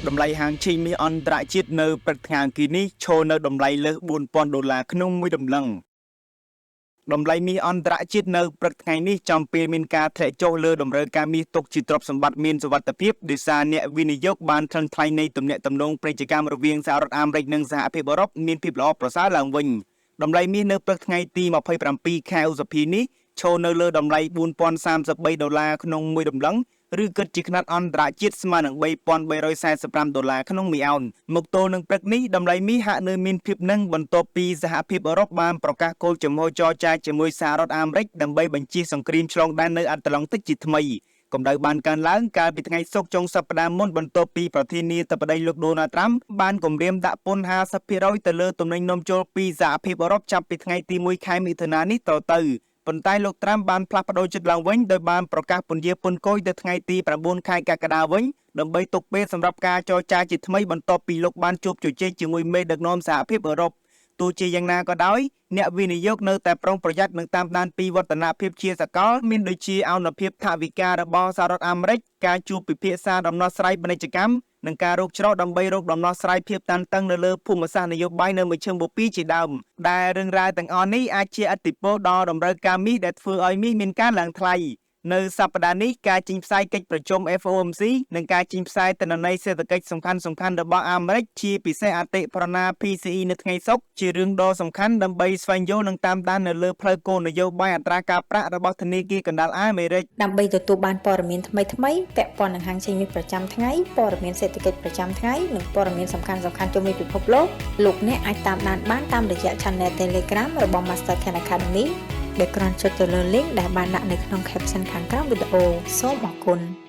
តម្លៃហាងឆេងមាសអន្តរជាតិនៅព្រឹកថ្ងៃអង្គារនេះឈរនៅតម្លៃលើស4000ដុល្លារក្នុងមួយតម្លឹងតម្លៃមាសអន្តរជាតិនៅព្រឹកថ្ងៃនេះចំពេលមានការធ្លាក់ចុះលើតម្រូវការមាសទុកជាទ្រព្យសម្បត្តិមានសុវត្ថិភាពដោយសារអ្នកវិនិយោគបានថ្លឹងថ្លែងនៃទំនាក់ទំនងពាណិជ្ជកម្មរវាងសហរដ្ឋអាមេរិកនិងសហភាពអឺរ៉ុបមានភាពល្អប្រសើរឡើងវិញតម្លៃមាសនៅព្រឹកថ្ងៃទី27ខែឧសភានេះឈរនៅលើតម្លៃ4033ដុល្លារក្នុងមួយតម្លឹងឬគិតជាខ្នាតអន្តរជាតិស្មើនឹង3345ដុល្លារក្នុងមួយអោនមកទល់នឹងព្រឹកនេះតម្លៃមាសហាក់នៅមានភាពនឹងបន្ទាប់ពីសហភាពអឺរ៉ុបបានប្រកាសគោលជំហរចរចាជាមួយសហរដ្ឋអាមេរិកដើម្បីបញ្ចៀសសង្គ្រាមឆ្លងដែននៅអាត្លង់តិកជាថ្មីកម្ដៅបានកើនឡើងកាលពីថ្ងៃសុក្រចុងសប្តាហ៍មុនបន្ទាប់ពីប្រធានាធិបតីលោកដូណាល់ត្រាំបានគម្រាមដាក់ពន្ធ50%ទៅលើទំនិញនាំចូលពីសហភាពអឺរ៉ុបចាប់ពីថ្ងៃទី1ខែមិថុនានេះតទៅប៉ុន្តែលោកត្រាំបានផ្លាស់ប្ដូរចិត្តឡើងវិញដោយបានប្រកាសពន្យាពន្ធគយទៅថ្ងៃទី9ខែកក្កដាវិញដើម្បីទុកពេលសម្រាប់ការចរចាជាថ្មីបន្ទាប់ពីលោកបានជួបជជែកជាមួយមេដឹកនាំសហភាពអឺរ៉ុបទោះជាយ៉ាងណាក៏ដោយអ្នកវិនិយោគនៅតែប្រុងប្រយ័ត្ននិងតាមដានពីវឌ្ឍនភាពជាសកលមានដូចជាឱនភាពថវិការបស់សហរដ្ឋអាមេរិកការជួបពិភាក្សាដំណោះស្រាយពាណិជ្ជកម្មនិងការរកច្រកដើម្បីរកដំណោះស្រាយភាពតានតឹងនៅលើភូមិសាស្ត្រនយោបាយនៅមជ្ឈិមបូព៌ាជាដើមដែលរឿងរ៉ាវទាំងអស់នេះអាចជាឥទ្ធិពលដល់តម្រូវការមាសដែលធ្វើឲ្យមាសមានការឡើងថ្លៃនៅសប្តាហ៍នេះការចេញផ្សាយកិច្ចប្រជុំ FOMC និងការចេញផ្សាយទិន្នន័យសេដ្ឋកិច្ចសំខាន់ៗរបស់អាមេរិកជាពិសេសអតិផរណា PCE នៅថ្ងៃសុក្រជារឿងដ៏សំខាន់ដើម្បីស្វែងយល់និងតាមដាននៅលើផ្លូវគោលនយោបាយអត្រាការប្រាក់របស់ធនាគារកណ្ដាលអាមេរិក ដើម្បីទទួលបានព័ត៌មានថ្មីៗពាក់ព័ន្ធនឹងហាងឆេងមាសប្រចាំថ្ងៃព័ត៌មានសេដ្ឋកិច្ចប្រចាំថ្ងៃនិងព័ត៌មានសំខាន់ៗជុំវិញពិភពលោកលោកអ្នកអាចតាមដានបានតាមរយៈ Channel Telegram របស់ Master Can Academy ដែលគ្រាន់ចុចទៅលើ link ដែលបានដាក់នៅក្នុង caption ខាងក្រោមវីដេអូសូមអរគុណ។